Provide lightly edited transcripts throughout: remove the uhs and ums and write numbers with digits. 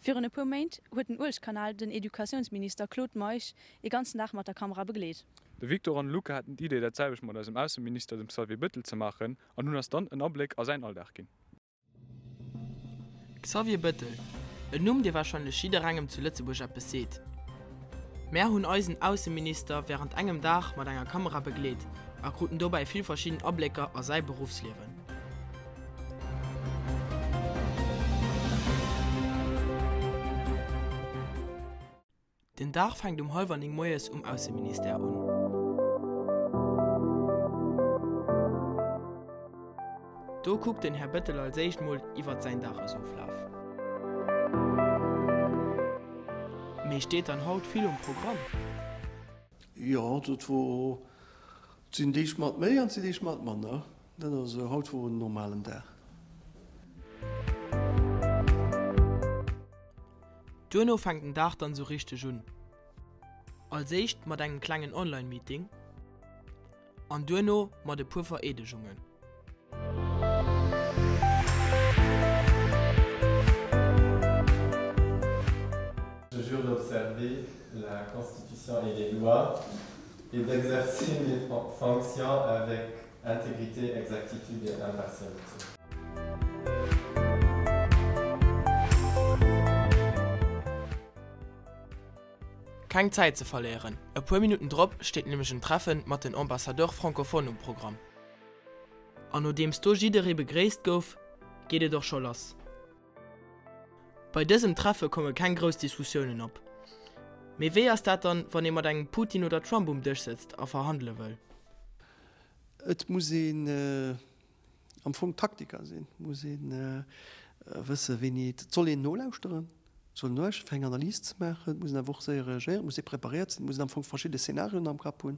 Virun e puer Méint huet den Uelzechtkanal den Educatiounsminister Claude Meisch ee ganzen Dag mat der Kamera begleet. De Victor an de Luca haten d'Idee dat selwecht mat eisem Ausseminister, dem Xavier Bëttel, ze maachen an hunn eis dann en Abléck a säin Alldag ginn. Xavier Bëttel, en Numm dee warscheinlech jidderengem zu Lëtzebuerg eppes seet. Mär hunn eisen Ausseminister wärend engem Dag mat enger Kamera begleet a kruten dobäi vill verschidden Ablécker a säi Beruffsliewen. Den Dag fänkt um hallwer 9 moies um Ausseministère un. Do kuckt den Här Bëttel als éischt mol iwwert säin Dagesoflaf. Mee steet dann haut vill um Programm? Jo, dat wor, et sinn Deeg mat méi an et sinn Deeg mat manner. Dat ass esou. Haut wor en normalen Dag. Duerno fänkt den Dag dann sou richteg un. Als éischt mat engem klengen Online Meeting an duerno mat e puer Vereedegungen. Je jure d'observer la Constitution et les lois et d'exercer mes fonctions avec intégrité, exactitude et impartialité. Keng Zäit ze verléieren, e puer Minutten drop steet nämlech en Treffen mat den Ambassadeurs francophones um Programm. An nodeems do jidderee begréisst gouf, geet et och scho lass. Bei dësem Treffe komme keng grouss Diskussiounen op. Mee wéi ass dat dann, wann ee mat engem Putin oder Trump um Dësch sëtzt a verhandele wëll? Et muss een am Fong Taktiker sinn, et muss ee wëssen, wéini, et soll een nolauschteren, et soll een nolauschteren, fir eng Analys ze maachen, et muss een awer och séier reagéieren, et muss ee preparéiert sinn, et muss een am Fong verschidde Szenarioen am Kapp hunn.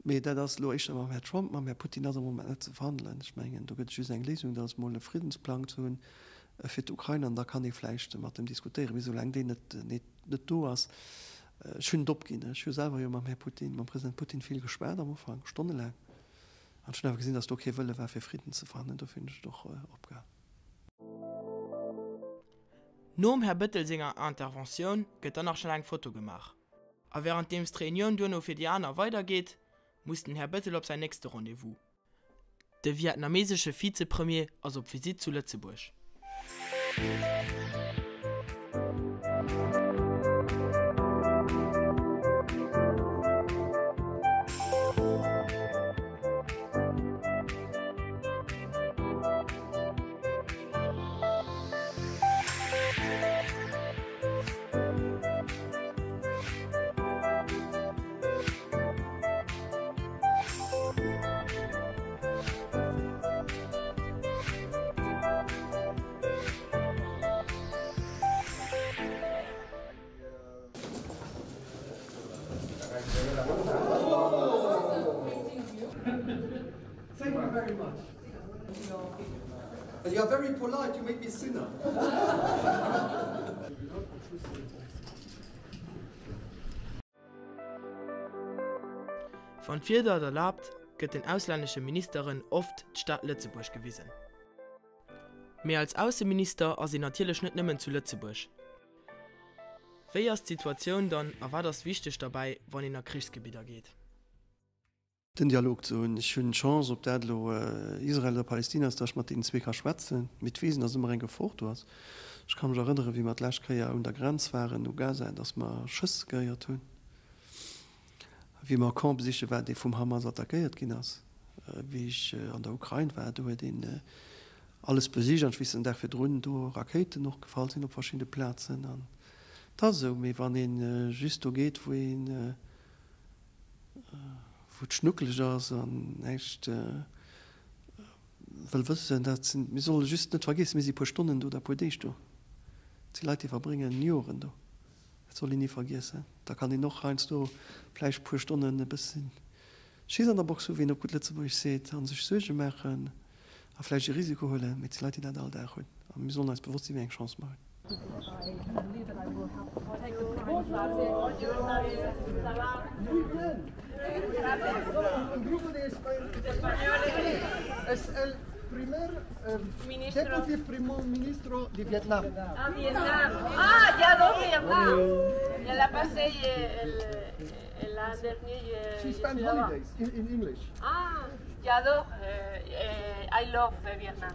Mee dat ass elo éischter mam Här Trump, mam Här Putin ass am Moment net ze verhandelen. Ech mengen, do gëtt et just eng Léisung, dat ass emol e Friddensplang ze hunn fir d'Ukrain an da kann ee vläicht mat em diskutéieren. Mee soulaang deen net net do ass, ech hunn et opginn. Ech hu selwer jo mam Här Putin, mam President Putin vill geschwat am Ufank, stonnelaang. An ech hunn awer gesinn, datt do kee Wëlle war fir Fridden ze fannen. Dofir hunn ech et och opgehal. Nom Här Bettel senger Interventioun gëtt dann nach schnell eng Foto gemaach. A wärenddeems d'Reunioun duerno fir déi aner weidergeet, muss den Här Bettel op säin nächste Rendez-vous. De vietnamesesche Vizepremier ass op Visitt zu Lëtzebuerg. You are very polite, you make me thinner. Wann d'Wieder et erlaabt, gëtt den auslännesche Ministeren oft d'Stad Lëtzebuerg gewisen. Mee als Ausseminister ass een natierlech net nëmmen zu Lëtzebuerg. Wéi ass d'Situatioun dann a wat ass wichteg derbäi, wann een a Krichsgebidder geet? Den Dialog ze hunn. Ech hunn d'Chance, ob dat elo Israel oder Palestina ass, datt ech mat deenen zwee ka schwätzen. Mee d'Weesen, datt ëmmer eng Gefor do ass. Ech ka mech erënneren, wéi mer d'lescht Kéier un der Grenz waren u Gaza, datt mer Schëss gehéiert hunn, wéi mer e Camp besiche waren, dee vum Hamas attackéiert ginn ass. Wéi ech an der Ukrain war, do huet een alles besicht an ech weess, den Dag virdrun do Rakéiten och gefall sinn op verschidde Plazen. An et ass esou. Mee wann ee just do geet, wou een, wou et schnuckeleg ass an näischt wëll wëssen, dat sinn, mir solle just net vergiessen, mir si puer Stonnen do oder puer Deeg do. Et si Leit, déi verbréngen Joren do. Dat soll een ni vergiessen. Da kann een och heiansdo vläicht puer Stonnen e bëssi Schiss an der Box hu, wéi een op gutt Lëtzebuergesch seet, a sech Suerge maachen a vläicht e Risiko huelen. Mee et si Leit, déi dat all Dag hunn. A mir sollen eis bewosst sinn, wéi eng Chance mer hunn. She spent holidays in English. Ah, j'adore. I love Vietnam.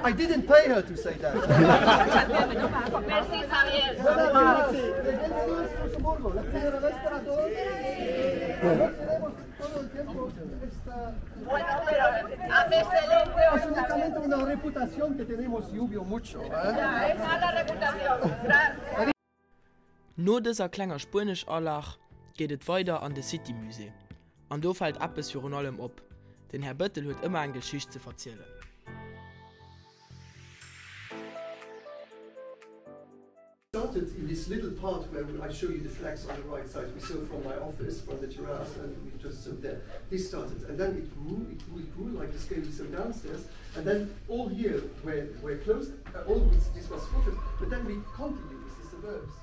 I didn't pay her to say that. Merci, Xavier. Es únicamente una reputación que tenemos lluvia mucho. Eh? No dëser klenger Spuenesch-Alag geet et weider an de City Musée. An do fält eppes virun allem op, Den Här Bëttel huet ëmmer eng Geschicht ze verzielen. Started in this little part where I show you the flags on the right side we saw from my office from the terrace and we just saw there this started and then it grew it grew it grew like the scale we saw downstairs and then all here were were closed uh, all this, this was fortress but then we continue with the suburbs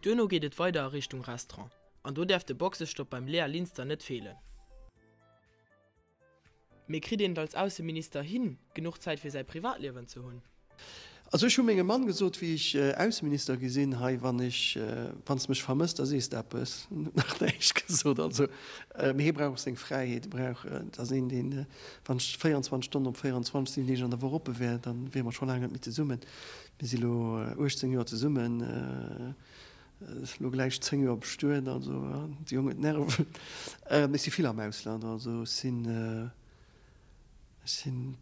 Duerno geet et weider a Richtung Restaurant an do däerf de Boxestopp beim Léa Linster net feelen. Mee kritt een et als Ausseminister hin, genuch Zäit fir säi Privatliewen ze hunn? Also ech hu mengem Mann gesot, wéi ech Ausseminister gi sinn, hei wann ech, wann s de mech vermësst, da sees de eppes. En huet nach näischt gesot. Also, mee hie brauch och seng Fräiheet. E brauch, et ass een deen, wann ech 24 Stonnen op 24, 7 Deeg an der Woch oppe wär, da wiere mer scho laang net méi zesummen. Mir si lo 18 Joer zesummen. Elo gläich 10 Joer bestuet, also de Jong huet Nerven. Ech si vill am Ausland, also ech sinn, ech sinn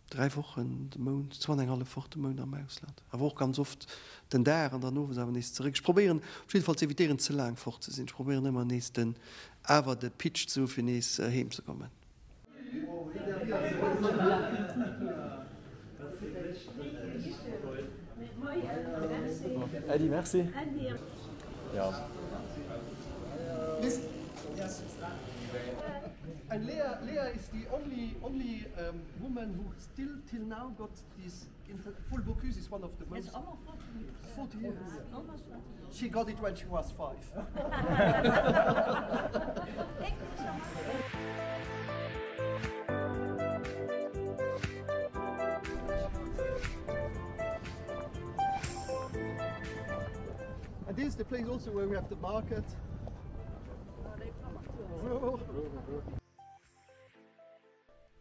3 Wochen de Mount, zwou an eng hallef Woch de Mount am Ausland. Awer och ganz oft den Dag an dann owes awer nees zeréck. Ech probéieren op jidde Fall ze evitéieren ze laang fort ze sinn. Ech probéieren ëmmer nees den, awer de Pitch ze hu fir nees heem ze kommen. Äddi, merci. Jo. And Lea, Lea is the only, only woman who still till now got this Full Bocuse is one of the most. It's almost 40 years. 40 years. Almost 40 years. She got it when she was five. And this is the place also where we have the market. Bonjour.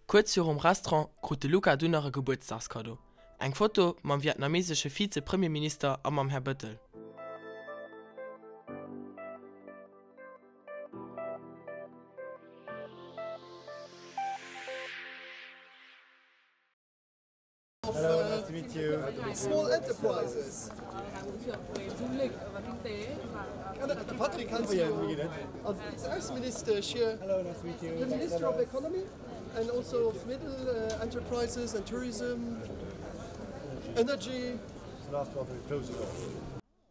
Kuerz virum Restaurant krut de Luca dunn nach e Gebuertsdagskaddo, eng Foto mam vietnamesesche Vize-Premierminister a mam Här Bëttel. Hello, nice to meet you. Small enterprises. De Patrick kenns du als Ausseministesch hier. Hello, nice to meet you. The Minister of Economy and also of Middle Enterprises and Tourism, Energy.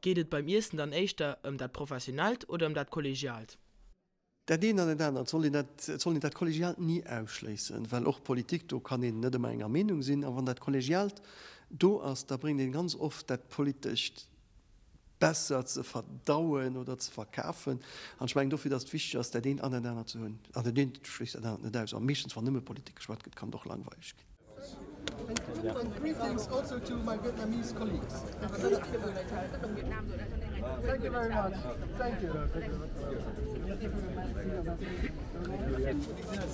Geet et beim Iessen dann éischter ëm dat Professionellt oder ëm dat Kollegiaalt? Dat eent an dat anert. Et soll een dat, et soll een dat Kollegiaalt ni ausschléissen, well och Politik, do kann een net ëmmer enger Meenung sinn. A wann dat Kollegiaalt do ass, da bréngt een ganz oft dat Politescht besser ze verdauen oder ze verkafen. An ech mengen dofir, datt et wichteg ass, dat eent an dat anert ze hunn. An dat eent schléisst dat anert net aus. A meeschtens, wann nëmme Politik geschwat gëtt, kann et och langweileg ginn. And greetings also to my Vietnamese colleagues. Thank you very much. Thank you.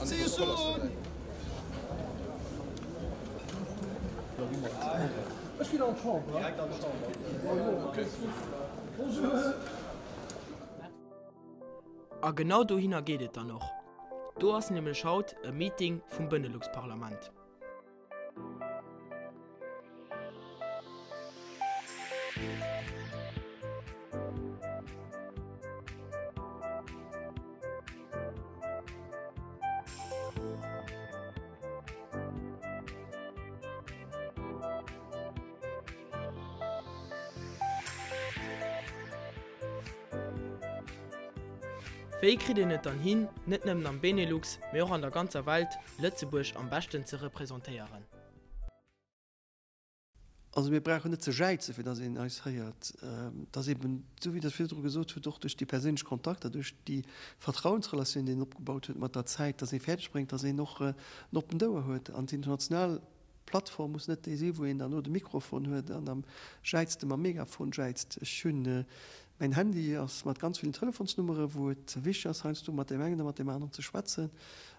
See you soon. Ech ginn an d'Chamber. Direkt an d'Chamber. Bonjour. A genau dohinner geet et dann och. Do ass nämlech haut e Meeting vum Benelux-Parlament. Wéi kritt een et dann hin, net nëmmen am Benelux, mee och an der ganzer Welt, Lëtzebuerg am beschten ze representéieren? Also mir brauchen net ze jäizen, fir datt een eis héiert. Et ass eben, esou wéi Der et virdru gesot hutt, och duerch déi perséinlech Kontakter, duerch déi Vertrauensrelatioun, déi een opgebaut huet mat der Zäit, datt ee fäerdeg bréngt, datt een och en oppent Ouer huet an d'international. D'Plattform muss net déi si wou een dann elo de Mikrofon huet an am jäizt e mam Megafon jäizt. Ech hunn, mäin Handy ass mat ganz villen Telefonsnummere wou et wichteg ass heiansdo mat deem engen a mat deem aneren ze schwätzen.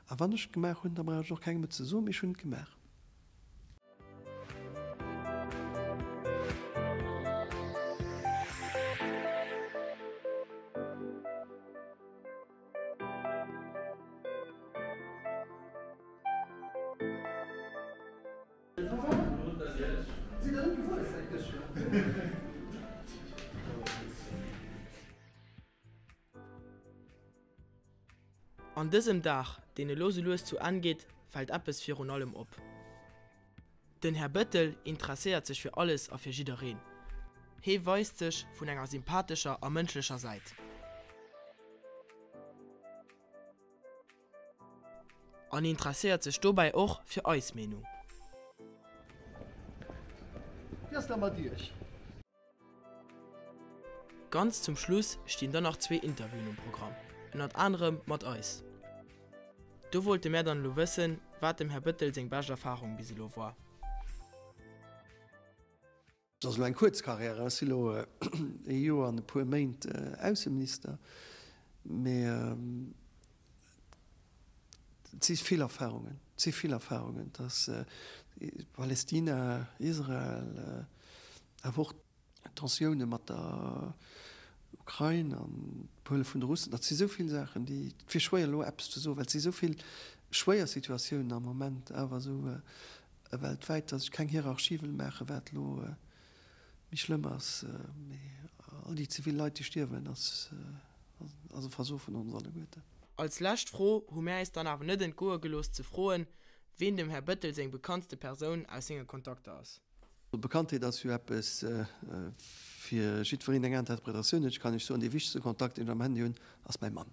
A wann ech et gemaach hunn, da brauch ech et och kengem et ze soen, mee ech hunn et gemaach. An dësem Dag, deen elo sou lues zu Enn geet, fält eppes virun allem op, Den Här Bettel interesséiert sech fir alles a fir jiddereen. Hee weist sech vun enger sympathescher a mënschlecher Säit. An interesséiert sech dobäi och fir eis Meenung. Wéi ass dat mat Iech? Ganz zum Schluss stinn dann nach zwee Interviewen um Programm, ënnert anerem mat eis. Do wollte mär dann elo wëssen, wat dem Här Bettel seng bescht Erfarung bis elo war. Et ass elo eng kuerz Karriär, ech si elo ee Joer an e puer Méint Ausseminister, mee et si vill Erfarungen, et si vill Erfarungen, et ass Palästina, Israel, awer och d'Tensioune mat der Ukrain an d'Behuele vun de Russen, dat si sou vill Saachen, déi, et wier schwéier elo eppes ze soen, well et si sou vill schwéier Situatiounen am Moment awer esou weltwäit, datt ech keng Hierarchie wëll maachen, wat elo méi schlëmm ass. Mee all déi zivil Leit, déi stierwen, ass e Versoe vun ons alleguerten. Als lescht Fro hu mär eis dann awer net entgoe gelooss ze froen, ween dem Här Bettel seng bekanntste Persoun aus senge Kontakter ass. Bekanntheet ass jo eppes fir jiddwereen eng Interpretatioun huet. Ech kann Iech soen, dee wichtegste Kontakt, deen ech am Handy hunn, ass mäi Mann.